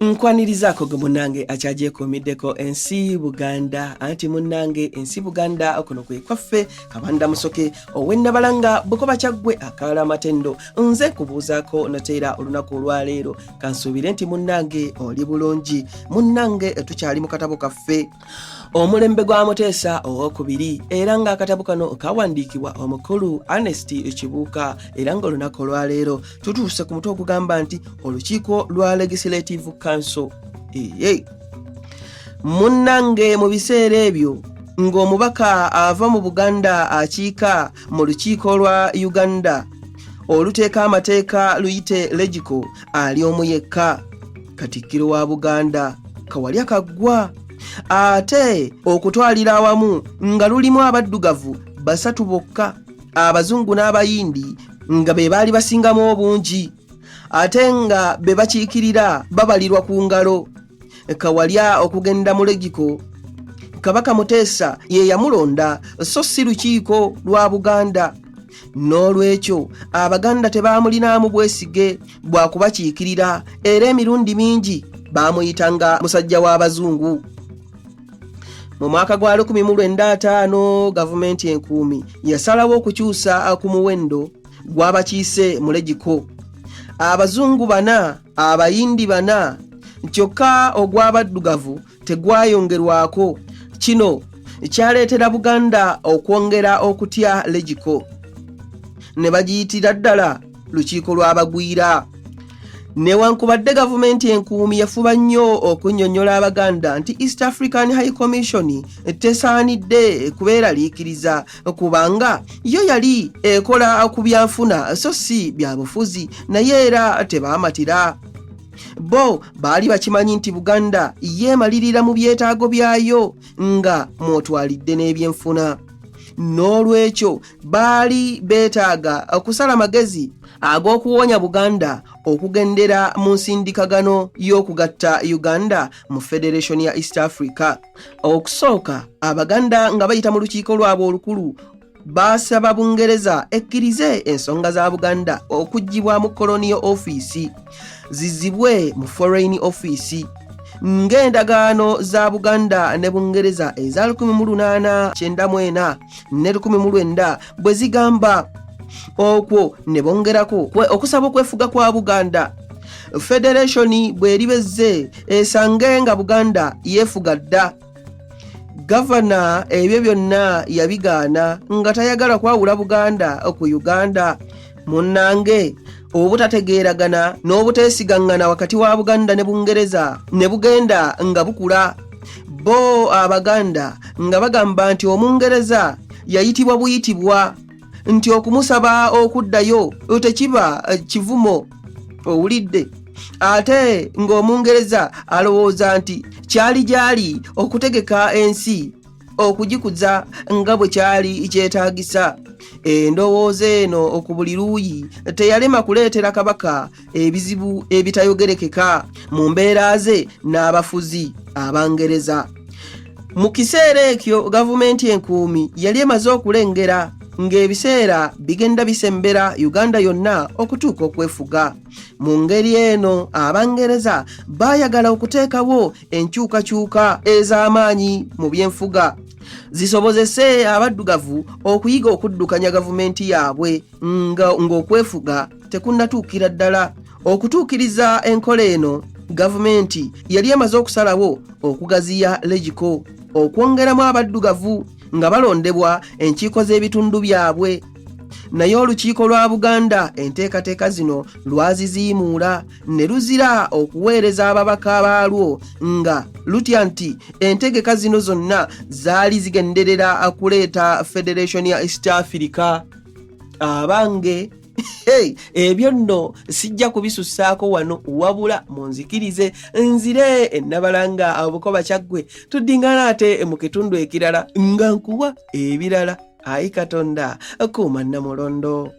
Nkwanirizaako gwe munnange akyagyekuumiddeko ensi Buganda, anti munnange ensi Buganda kuno kwe kwaffe. Kabanda Musoke ow'Ennabalanga, Bukoba, Kyaggwe, Akaala Amatendo, nze nkubuuzaako nateera olunaku olwaleero. Kansuubire nti munnange oli bulungi. Munnange, tukyali mu katabo kaffe Omulembe gwa Muteesa Owokubiri, era ng'akatabo kano kawandiikibwa omukulu Ernest Kibuuka, era ng'olunaku olwaleero tutuuse ku mutwe ogugamba nti olukiiko lwa Legislative Council. Eye munnange, mu biseera ebyo ng'omubaka ava mu Buganda akiika mu lukiiko lwa Uganda oluteeka amateeka, luyite Legico, ali omu yekka, Katikkiro wa Buganda Kawalya Kaggwa. Ate okutwalira awamu nga lulimu abaddugavu basatu bokka, abazungu n'abayindi nga be baali basingamu obungi, ate nga be bakiikirira babalirwa ku ngalo. Kawalya okugenda mu Legico, Kabaka Muteesa ye yamulonda, so si lukiiko lwa Buganda. N'olwekyo Abaganda tebaamulinaamu bwesige bwa kubakiikirira, era emirundi mingi baamuyitanga musajja w'abazungu. Mu mwaka gwa 1950, gavumenti enkuumi yasalawo okukyusa ku muwendo gw'abakiise mu Legico: abazungu bana, abayindi bana, kyokka ogw'abaddugavu tegwayongerwako. Kino kyaleetera Buganda okwongera okutya Legico, ne bagiyitira ddala lukiiko lw'abagwira. Newankubadde gavumenti enkuumi yafuba nnyo okunnyonnyola Abaganda nti East African High Commission tesaanidde kubeeraliikiriza, kubanga yo yali ekola ku byanfuna so si bya bufuzi, naye era tebaamatira. Bo baali bakimanyi nti Buganda yeemalirira mu byetaago byayo, nga mw'otwalidde n'ebyenfuna. N'olwekyo baali beetaaga okusala magezi ag'okuwonya Buganda okugendera mu nsindikagano y'okugatta Uganda mu Federation ya East Africa. Okusooka, Abaganda nga bayita mu lukiiko lwabwe olukulu baasaba Bungereza ekkirize ensonga za Buganda okuggyibwa mu Colonial Office zizibwe mu Foreign Office, ng'endagaano za Buganda ne Bungereza eza 1894 ne 1900 bwe zigamba. Okwo ne bongerako okusaba okwefuga kwa Buganda, Federation bw'eribezze esange nga Buganda yeefuga dda. Gavana ebyo byonna yabigaana, nga tayagala kwawula Buganda ku Uganda. Munnange, obutategeeragana n'obuteesigaŋŋana wakati wa Buganda ne Bungereza ne bugenda nga bukula. Bo Abaganda nga bagamba nti Omungereza yayitibwa buyitibwa, nti okumusaba okuddayo tekiba kivumo, owulidde? Ate ng'Omungereza alowooza nti kyali gyali okutegeka ensi okugikuza nga bwe kyali kyetaagisa. Endowooza eno ku buli luuyi teyalema kuleetera Kabaka ebizibu ebitayogerekeka mu mbeera ze n'abafuzi Abangereza. Mu kiseera ekyo gavumenti enkuumi yali emaze okulengera ng'ebiseera bigenda bisembera Uganda yonna okutuuka okwefuga. Mu ngeri eno, Abangereza baayagala okuteekawo enkyukakyuka ez'amaanyi mu byenfuga zisobozese abaddugavu okuyiga okuddukanya gavumenti yaabwe ng'okwefuga tekunnatuukira ddala. Okutuukiriza enkola eno, gavumenti yali emaze okusalawo okugaziya Legico okwongeramu abaddugavu nga balondebwa enkiiko z'ebitundu byabwe. Naye olukiiko lwa Buganda enteekateeka zino lwaziziimuula ne luzira okuweereza ababaka baalwo, nga lutya nti entegeka zino zonna zaali zigenderera kuleeta Federation ya East Africa. Abange, hey, ebyo nno sijja kubisusaako wano, wabula munzikirize nzire Ennabalanga, Obukoba, Kyaggwe, tuddingana ate mu kitundu ekirala nga nkuwa ebirala. Ayi Katonda, kuuma Nnamulondo.